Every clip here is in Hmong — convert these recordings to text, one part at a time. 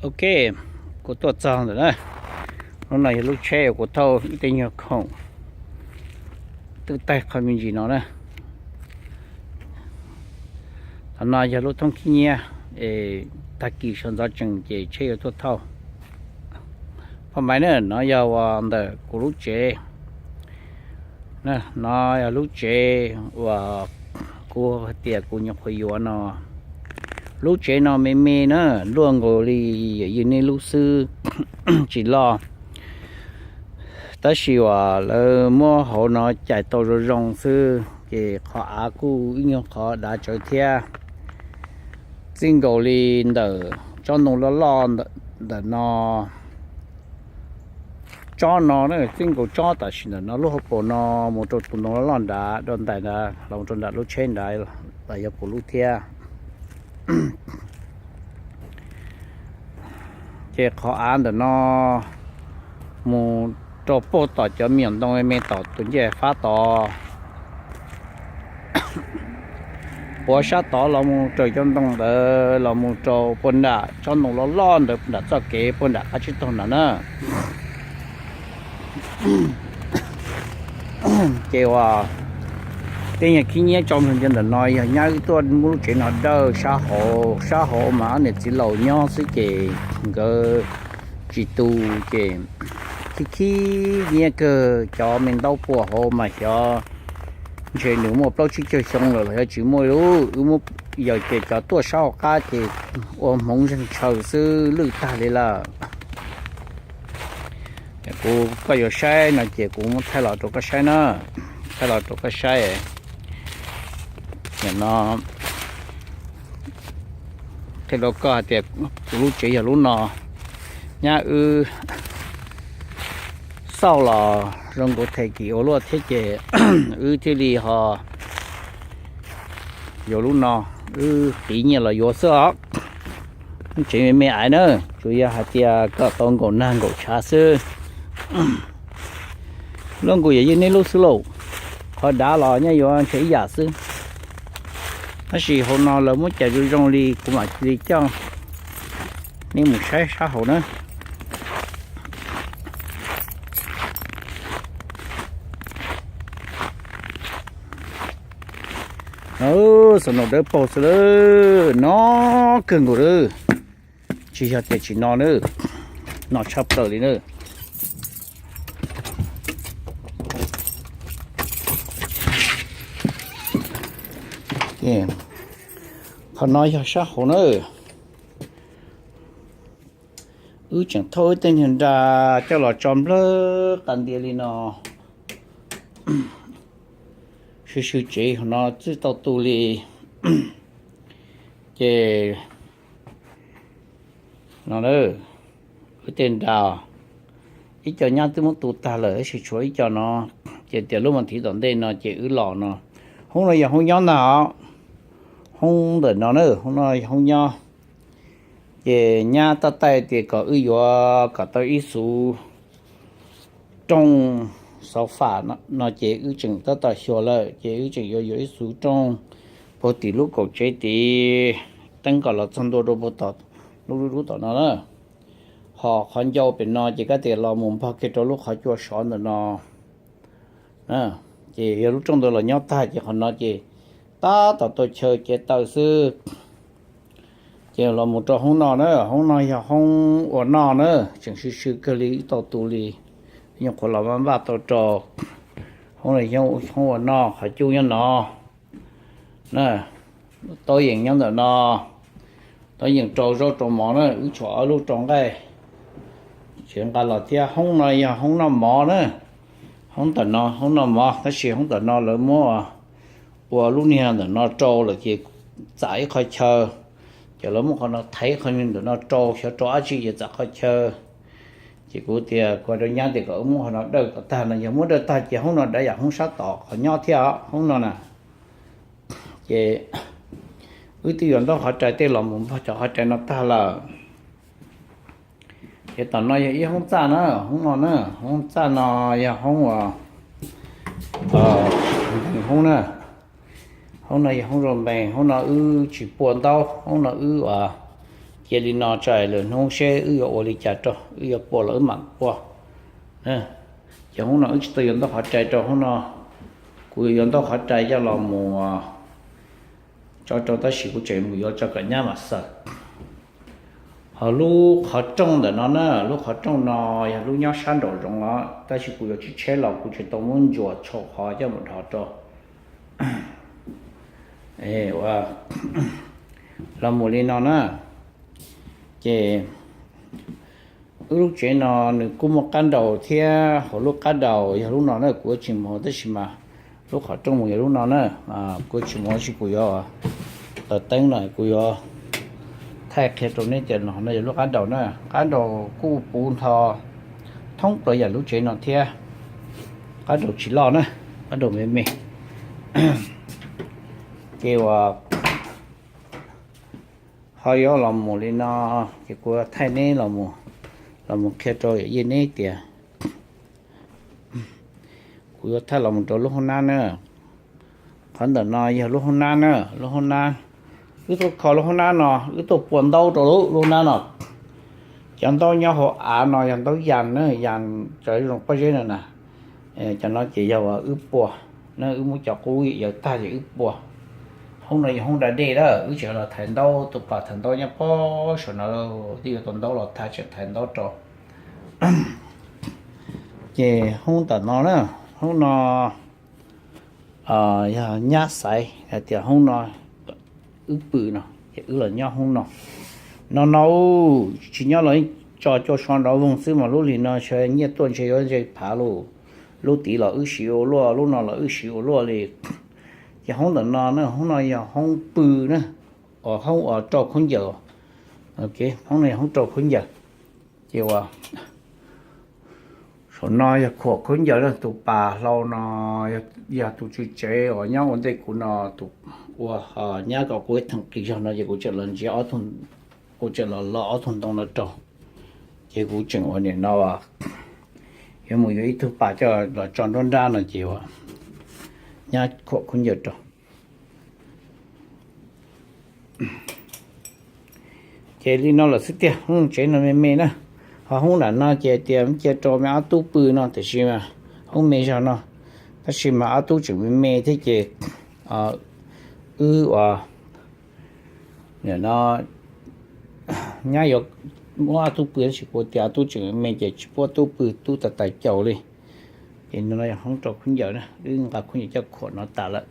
Ok, kuv tuaj txog ntawm na. Lub no yog lub tsheb uas kuv thauj ib tej nyuag khoom twb tag qhov me ntsis no na. Qhov no yog lub thoob khib nyiab, es tag kis sawv ntxov tsees ces tsheb yuav tuaj thauj. Phooj ywg na, no yog uas ntawm kuv lub tsev. No yog lub tsev uas kuv hais tias kuv nyuam qhuav yuav no. Lub tsev no me me na, luaj nkaus li yog nej lub xwb, tsis loj. Tab sis uas lawv muab hauv no cais tau zoo zoo xwb, ces qhov av kuj ib nyuag qhov dav tsawv thiab. Txij nkaus li ntawm tsob ntoo loj loj ntawm no, tsob no na, txij nkaus tsob tam sim ntawm no lub hauv paus no mus rau tus ntoo loj loj nrad, rau ntais nrad los mus rau nram lub tsheb nrad los yog kuv lub thiab. Ces qhov av ntawm no mus rau puag tom cov me nyuam ntoo me tom tus ncej fab tod, puag sab tod los mus raws cov ntoo ntawd los mus rau puag nram tsob ntoo loj loj ntawd nram txoj kev puag nram qab tsib taug nrad na. Ces uas tej nyuag khib nyiab tso nplog ntawm no yog nyab wb tuaj muab lub tsev no dawj sab hauv, sab hauv mas ob niam txiv laus nyob xwb ces nkawd tsis tu, ces khib khib nyiab kawg, cov me ntaub pua hauv mas xyov ntshe nws muaj plaub tsib caug xyoo lawm los xyov tsis muaj li. Wb muab yawm ces cov tuaj sab hauv qab ces ua hmoov zeeg tshaw xwb lwj tag li lawm. Kuv, koj yuav saib no ces kuv muab thaij los rau koj saib na, thaij los rau koj saib. Nim no qhia rau koj hais tias kuv lub tsev yog lub no, nyab wb xauj los zoo nkaus them kim ua luaj thiab ces wb thiaj li ho yuav lub no, wb qiv nyiaj los yuav xwb os. Lub tsev me me aiv na, tsuas yog hais tias kom tau nkaum nag nkaum tshav xwb. Luaj nkaus yog yeej neb lub xwb lauj, qhov dav los nyob yuav ntshe ib yam xwb. Tab sis hauv no lawv muab cais zoo zoo li kuv mam cia li coj neb mus saib sab hauv na. Xov no dawb paug xwb lawm, no kawg nkaus lawm. Tsis yog tias tsis no na, no tshaj plaws li na. Qhov no yog sab hauv na. Wb tseem thauj ib tej nyuag nra coj los tso nplawg qas ntia li no. Sw sw tsev hauv no txij tau tu li. Ces no na, wb tej nra, ib co nyab twb muab tu tag lawm tab sis tshuav ib co no. Ces tias lub mas thiv tom ntej no ces wb los no. Hoob no yog hoob nyob ntag os. Hoob ntawm no na, hoob no yog hoob nyob. Ces nyab tab tais tias kom wb yuav kom tau ib xuv rooj xov fam no ces wb tseem tab tom xyuas lawm ces wb tseem yuav yuav ib xuv rooj puag tim lub kaum tsev tid, teeb kom los txog ntua rau puag tom lub lub tom no na. Ho qhov ncau pem no ces kab tias los mus npog kiag rau lub qhov cua sov ntawm no. Ces yog lub rooj ntawd los nyob tag ces qhov no ces tab tom tau chaw cev taws xwb. Ces los mus rau hoob no na, hoob no yog hoob ua noj na, tseem sw sw kawg li ib tau tu li, nyuam qhuav los vaj vaj tau rau. Hoob no yog hoob ua noj, qhov cub nyob no na, taub yeem nyob ntawm no, taub yeem rau zaub rau mov na, wb tshuav ob lub rau nqaij, tsev nqa los thiab. Hoob no yog hoob noj mov na, hoob ntawm no hoob noj mov, tab sis hoob ntawm no lawv muab ua lub niag ntawm no rau lawm ces txam ib qho chaw, ces lawv muab qhov no thaiv qhov ntawm no rau, xyov rau dab tsi ces txam qhov chaw. Ces kuv tias kuv rau nyab tias kom wb muab qhov no dawj kom tag no, yog muab dawj tag ces hoob no dav yam hoob sab tom qhov nyob thiab hoob no na. Ces wb twb yuav ntaub qhov rais tej los mus npog cov qhov rais no tag lawm. Ces tom no yog ib hoob txaj na, hoob no na, hoob txaj no yog hoob uas, hoob na, hoob no yog hoob zoo npees, hoob no wb tsis pua ntaub, hoob no wb uas Cia li no tso lwm hnub seb wb yuav ua li cas rau, wb yuav pua los wb mam pua. Ces hnub no wb tsis tau yuav ntau qhov rais rau, hnub no kuv yuav yuav ntau qhov rais coj los mus tso rau, tab sis kuv tseem mus yuav tso kom nyab mam xaws. Ho lub qhov rooj ntawm no na, lub qhov rooj no yog lub nyob sab nraum zoov os, tab sis kuv yuav tsheb los kuv tsis tau muab ntsuas tshau qhov coj mus dhos rau. Los mus li no na, ces wb lub tsev no nws kuj muaj qab nraus thiab, hauv lub qab nraus yog lub no na, kuv yuav tsis mus hauv, tab sis mas lub qhov rooj mus yog lub no na. Kuv yuav tsis mus hauv, tab sis kuv yuav, taws teeb no kuv yuav thaij qhia rau nej tias no no yog lub qab nraus na. Qab nraus kuj puv nrho thoob plaws yam lub tsev no thiab. Qab nraus tsis loj na, qab nraus me me. Ces uas ho yuav los mus li no, ces kuv thaij neb los mus, los mus qhia rau yawm yij neb tias kuv yuav thaij los mus rau lub hoob nab na. Qhov ntawm no yog lub hoob nab na, lub hoob nab. Wb tuaj kho lub hoob nab no, wb tuaj pua ntaub rau lub, lub hoob nab no. Cov ntaub nyob hauv av no yog ntaub yas na, yas cov zoo pob zeb no na. Cov no ces yog uas wb pua na, wb muab cov qub yaws tag ces wb pua. Hoob no yog hoob da dej na, wb tseem los thaiv ntaub, tus pas thaiv ntaub nyob pob saum no, twb yuav tau ntaub los thaiv, tseem thaiv ntaub rau. Ces hoob ntawm no na, hoob no yog nyab xaiv hais tias hoob no wb pw no, ces wb los nyob hoob no. No no, tsis nyob los tso cua so nrov voog xwb mas lub hli no ntshe nyiaj tuaj ntshe yuav ntshe phav lauj. Lub tid los wb siv ua luaj, lub no los wb siv ua luaj li. Ces hoob ntawm no na, hoob no yog hoob pw na, uas hoob uas rau khaub ncaws. Hoob no yog hoob rau khaub ncaws. Ces uas saum no yog khuam khaub ncaws na, tus pas hlau no yog tus tswv tsev uas nyob ua ntej kuv no, tus ua nyab kom kuv ib theem qis zog no ces kuv tseem los ntsia, kuv tseem los lo ob tug ntoo no rau. Ces kuv tseem ua nim no yuav mus yuav ib tug pas coj los tso nruab nrab no ces uas nyab khuam khaub ncaws rau. Ces li no lawm xwb tiag, hoob tsev no me me na. Ho hoob nram no ces tias cia rau me ob tub pw no tiam sis mas hoob me zog no, tab sis mas ob tub tseem me me thiab ces wb uas nim no nyab yuav muab ob tub pw tab sis kuv tias ob tub tseem me me ces tsis pub ob tub pw, tub tas tais caus li. Ces no yog hoob rau khaub ncaws na, wb nqa khaub ncaws coj khuam no tas lawm.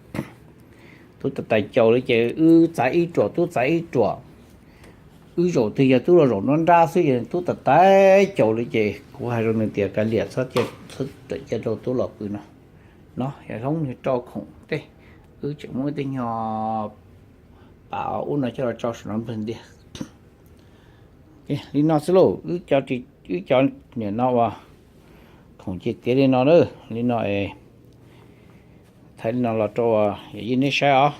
Tub tas tais caus li ces wb txav ib ruam tub txav ib ruam. Wb zaum twg yog tub los zaum nruab nrab xwb, yog tub tas tais caus li ces kuv hais rau nws tias kav liam, txhob cia rau tub los pw no. No yog hoob rau khoom tej, wb tseem muab tej nyuag pas ub no coj los tso saum no nplawg ntiag. Li no xwb lauj, wb cov, wb cov nim no uas khoom ces tiav li no, li no es thaij li no los rau yawm yij neb saib os.